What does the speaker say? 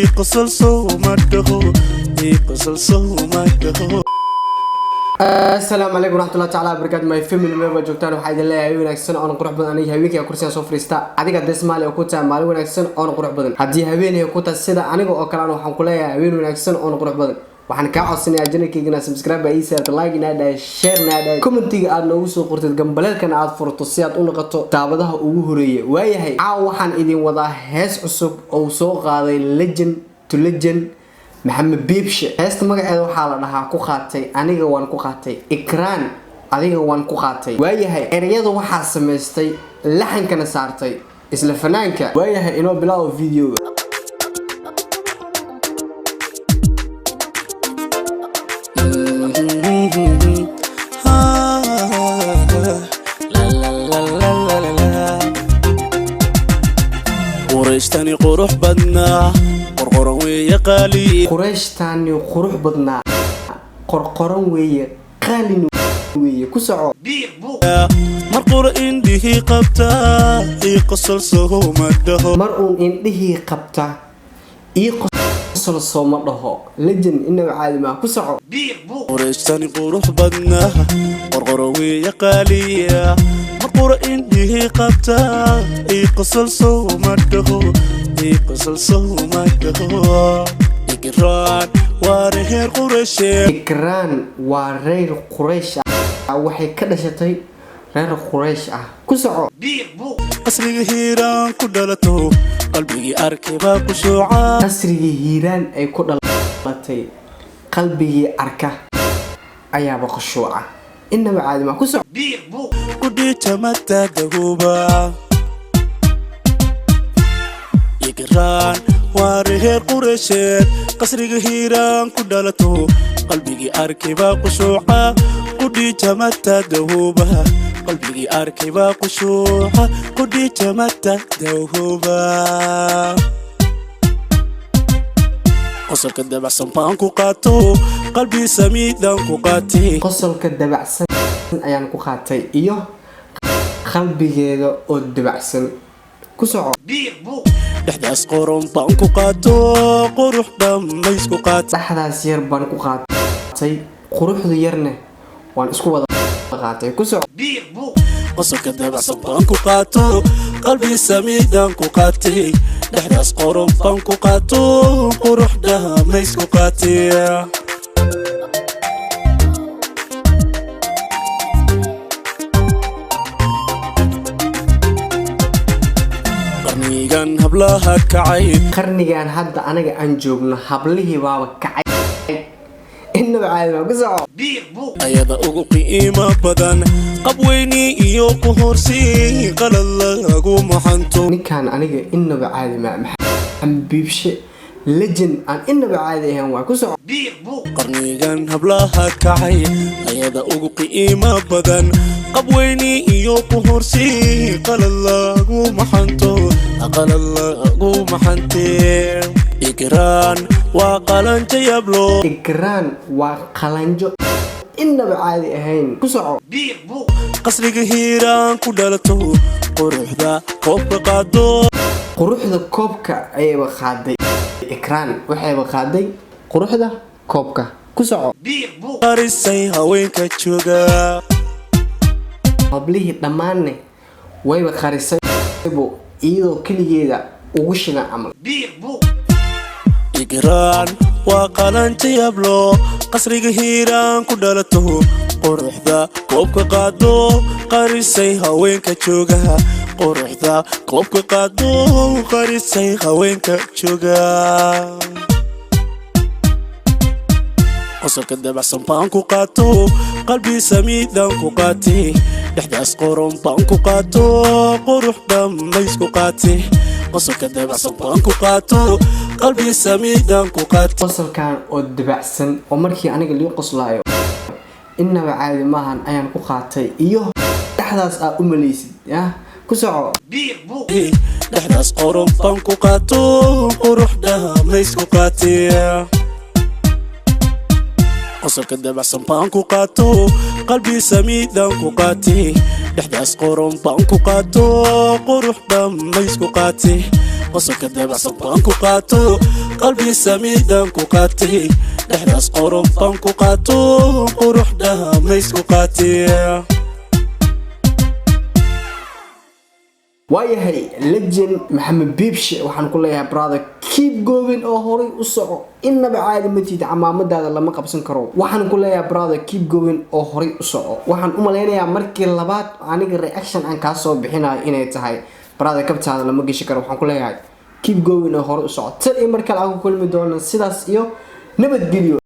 Ii qosol sow ma dhaho, ii qosol sow ma dhaho. Asalaamu calaykum waraxmatullahi taala wabarakaatu, my family. Meel baa joogtaan, waxaa idin leeyahay wanaagsan oona qurux badan. Aniga habeenkii kursiga soo fadhiista. Adiga haddii Soomaaliya ku tahay maalin wanaagsan oona qurux badan, haddii habeenay ku tahay sida aniga oo kale, waxaan ku leeyahay habeen wanaagsan oona qurux badan. Waxaan kaa codsanayaa channelkaygana subscribe ii saarta, like inaa dhahay, share naa dhahay, commentiga aad noogu soo qortid, gambaleelkana aad furto si aad u noqoto daabadaha ugu horeeya. Waayahay, caawa waxaan idin wadaa hees cusub oo soo qaaday legend to legend Maxamed Biibshe. Heesta magaceeda waxaa la dhahaa "Ku Qaatay Aniga Waan Ku Qaatay Ikraan Adiga Waan Ku Qaatay". Waayahay, ereyada waxaa samaystay, laxankana saartay isla fanaanka. Waayahay, inoo bilaawo videoga. Qurayshtani qurux badnaa, qorqoran weeye, qaali. Qurayshtaani qurux badnaa, qorqoran weeye, qaalin weeye. Ku soco. Mar qura indhihii qabtaa, ii qosol sow ma dhaho. Mar uun indhihii qabta, ii qosol sooma dhaho. Legend inaba caadi maa. Ku soco. Qurayshtani qurux badnaa, qorqoran weeye, qaaliya. Mar qura indhihii qabtaa, ii qosol sow ma dhaho, ii qosol sow ma dhaho. Igraan waa reer Quraysheed. Ikraan waa reer Quraysh ah, waxay ka dhashatay reer Quraysh ah. Ku soco. Qasriga Hiiraan ku dhalato, qalbigii arkay baa ku shuuca. Qasrigii Hiiraan ay ku dhalatay, qalbigii arka ayaaba khushuuca. Inaba caadi maa. Ku soco. Kudhiijamata dahuba. Igraan waa reer Qureysheed, qasriga Hiiraan ku dhalato, qalbigii arkay baa qushuuca. Kudhiijamata dahuba, qalbigii arkay baa qushuuca. Kudhiijamata dahuba. Qosolka dabacsan baan ku qaato, qalbi samiidaan ku qaatay. Qosolka dabacsan ayaan ku qaatay iyo qalbigeeda oo dabacsan. Ku soco. Dhexdaas qoron baan ku qaato, qurux dhammaysku qaatay. Dhexdaas yar baan ku qaatay, quruxda yarne waan isku wada qaatay. Ku soco. Qosolka dabacsan baan ku qaato, qalbi samiidaan ku qaatay. Dhexdaas qoron baan ku qaato, qurux dhammaysku qaatay. Qarnigan hablaha kacay. Qarnigan hadda anaga aan joogno hablihii baaba kacay. Inaba caadi maa. Ku soco. Ayada ugu qiimo badan, qabweyni iyo ku horsi, qalad lagu maxanto. Ninkan aniga inaba caadi maa. Maxamed Biibshe legend aan inaba caadi ahayn waa. Ku soco. Qarnigan hablaha kacay, ayada ugu qiimo badan, qabweyni iyo ku horsi, qalad lagu maxanto, qalad lagu maxante. Igraan waa qalanja yablo. Igraan waa qalanjo inaba caadi ahayn. Ku soco. Qasriga Hiiraan ku dhalato, quruxda koobka qaado. Quruxda koobka ayayba qaaday Ikraan, waxayba qaaday quruxda koobka. Ku soco. Qarisay haweenka jooga. Hablihii dhammaanne wayba qarisaybo, iyadoo keligeeda ugu shidan camal. Igraan waa qalanja yablo, qasriga Hiiraan ku dhalato, quruxda koobka qaado, qarisay haweenka jooga. Quruxda koobka qaado, qarisay haweenka jooga. Qosolka dabacsan baan ku qaato, qalbi samiidaan ku qaatay. Dhexdaas qoron baan ku qaato, qurux dhammaysku qaatay. Qosolka dabacsan baan ku qaato, qalbi samiidaan ku qaatay. Qosolkan oo dabacsan oo markii aniga lii qoslaayo inaba caadi maahan ayaan ku qaatay iyo dhexdaas aa u malaysid yah. Ku soco. Dhexdaas qoron baan ku qaato, qurux dhammaysku qaatay. Qosolka dabacsan baan ku qaato, qalbi samiidaan ku qaatay. Dhexdaas qoron baan ku qaato, qurux dhammaysku qaatay. Qosolka dabacsan baan ku qaato. Qalbi samiidaan ku qaatay, dhexdaas qoron baan ku qaato, qurux dhamaysku qaatay. Waayahay, legend Maxamed Biibshe, waxaan ku leeyahay, brother, keep going oo horay u soco. Inaba caadi ma tihid, camaamadaada lama qabsan karo. Waxaan ku leeyahay, brother, keep going oo horay u soco. Waxaan u malaynayaa markii labaad aniga reaction aan kaa soo bixinayo inay tahay, brother, kabtaada lama geshi karo. Waxaan ku leeyahay, keep going oo horay u soco. Tan iyo mar kale aan ku kulmi doono, sidaas iyo nabadgelyo.